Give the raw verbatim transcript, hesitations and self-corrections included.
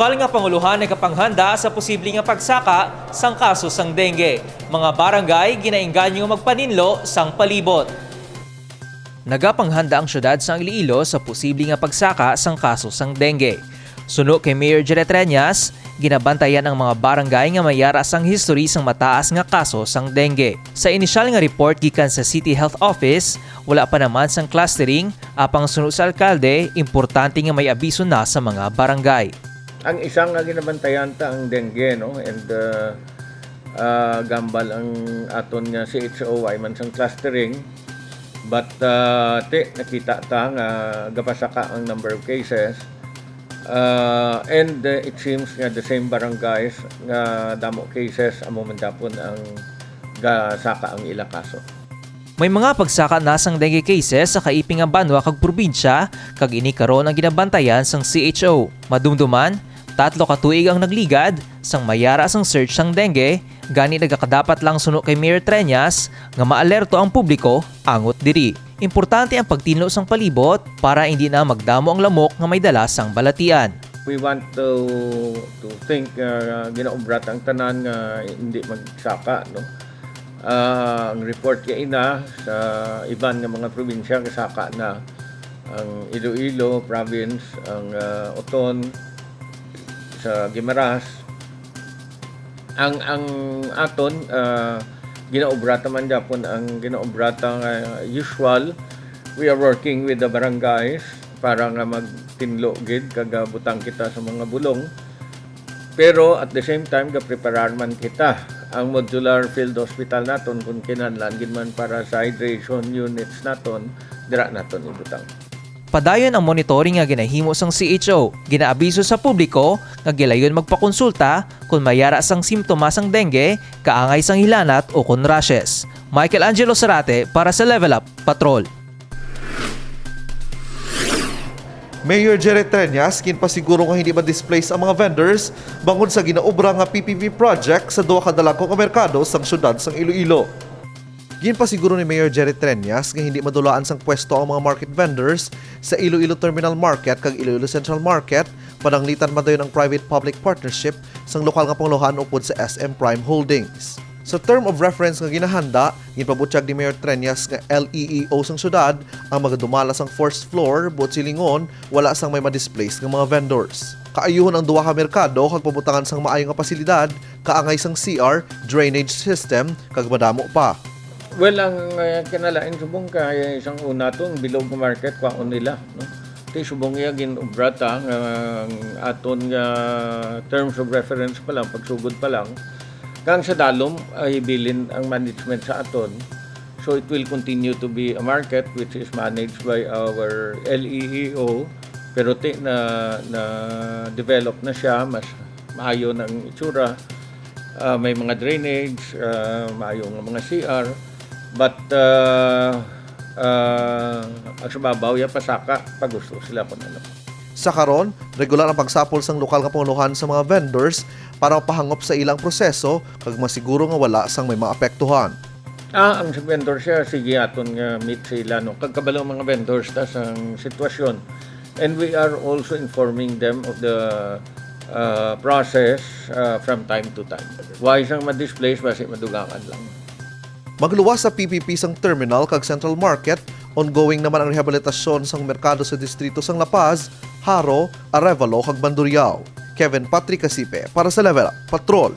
Lokal nga panguluhan nagapanghanda sa posible nga pagsaka sang kaso sang dengue. Mga barangay ginaengganyo magpaninlo sang palibot. Nagapanghanda ang siyudad sang Iloilo sa posible nga pagsaka sang kaso sang dengue. Suno kay Mayor Jerry Treñas, ginabantayan ang mga barangay nga may ara sang history sang mataas nga kaso sang dengue. Sa inisyal nga report gikan sa City Health Office, wala pa naman sang clustering, apang suno sa alkalde, importante nga may abiso na sa mga barangay. Ang isa nga ginabantayan ta ang dengue, no? And, uh, uh, gambal ang aton nga C H O, way man sang clustering. But, uh, ti, nakita ta nga gapasaka ang number of cases. Uh, and, uh, it seems nga the same barangays nga damo cases, amo man gihapon ang gasaka ang ila kaso. May mga pagsaka na sang dengue cases sa kaiping nga banwa kag probinsya, kag ini karon ang ginabantayan sang C H O. Madumduman, tatlo ka tuig ang nagligad sang may ara sang surge sang dengue, gani nagakadapat lang suno kay Mayor Treñas nga maalerto ang publiko angot diri. Importante ang pagtinlo sang palibot para hindi na magdamo ang lamok nga may dala sang balatian. We want to to think, uh, ginaobra ta ang tanan nga hindi magsaka, no? Ah, ang report kay ina sa iban nga mga probinsya, kasaka na ang Iloilo province, ang, ah, Oton, sa Guimaras. Ang, ang aton, ah, ginaobra ta man gihapon ang ginaobra ta nga usual. We are working with the barangays para nga magtinlo gid kag, ah, butang kita sa mga bulong. Pero at the same time, gapreparar man kita. Ang modular field hospital naton, kung kinahanglan gid man para sa hydration units naton, dira naton ibutang. Padayon ang monitoring nga ginahimo sang C H O. Ginaabiso sa publiko nga gilayon magpakonsulta kon may ara sang simptomas sang dengue, kaangay sang hilanat o kon rashes. Michael Angelo Sarate para sa Level Up Patrol. Mayor Jerry Treñas ginpasiguro nga hindi ma-displace ang mga vendors bangod sa ginaobra nga P P P project sa duha ka dalagko nga merkado sang siyudad sang Iloilo. Ginpasiguro ni Mayor Jerry Treñas nga hindi madulaan sang pwesto ang mga market vendors sa Iloilo Terminal Market kag Iloilo Central Market, pananglitan man dayon ang private-public partnership sang lokal nga pangulohan upod sa S M Prime Holdings. Sa term of reference nga ginahanda, ginpabutyag ni Mayor Treñas nga L E E O sang siyudad ang magadumala sang first floor, buot silingon, wala sang may ma-displace nga mga vendors. Kaayuhon ang duha ka merkado kag pabutangan sang maayo nga pasilidad, kaangay sang C R, drainage system, kag madamo pa. Well, ang, uh, kinalain subong kay sang una tong bilog nga market, kwaon nila, no? Ti subong iya ginobra ta nga ang aton nga terms of reference pa lang, pagsugod pa lang, kang sa dalom ay bilin ang management sa aton. So it will continue to be a market which is managed by our L E E O, pero ti na, na develop na siya, mas maayo na ang itsura. Ah, may mga drainage, ah, maayo nga mga C R, but, ah, ah, ang sa babaw, ya pasaka, pagusto sila kung ano. Sa karon, regular ang pagsapol sang lokal nga pangulohan sa mga vendors para mapahangop sa ilang proseso kag masiguro nga wala sang may maapektuhan. Ah, ang sa vendor siya, sige aton nga meet sa ila, no? Kag kabalo ang mga vendors ta sang sitwasyon. And we are also informing them of the, uh, process, uh, from time to time. Why sang ma-displace, basi madugangan lang. Magluwas sa P P P sang terminal kag Central Market, ongoing naman ang rehabilitasyon sang merkado sa distrito sang La Paz, Jaro, Arevalo, kag Mandurriao. Kevin Patrick Casipe para sa Level Up Patrol.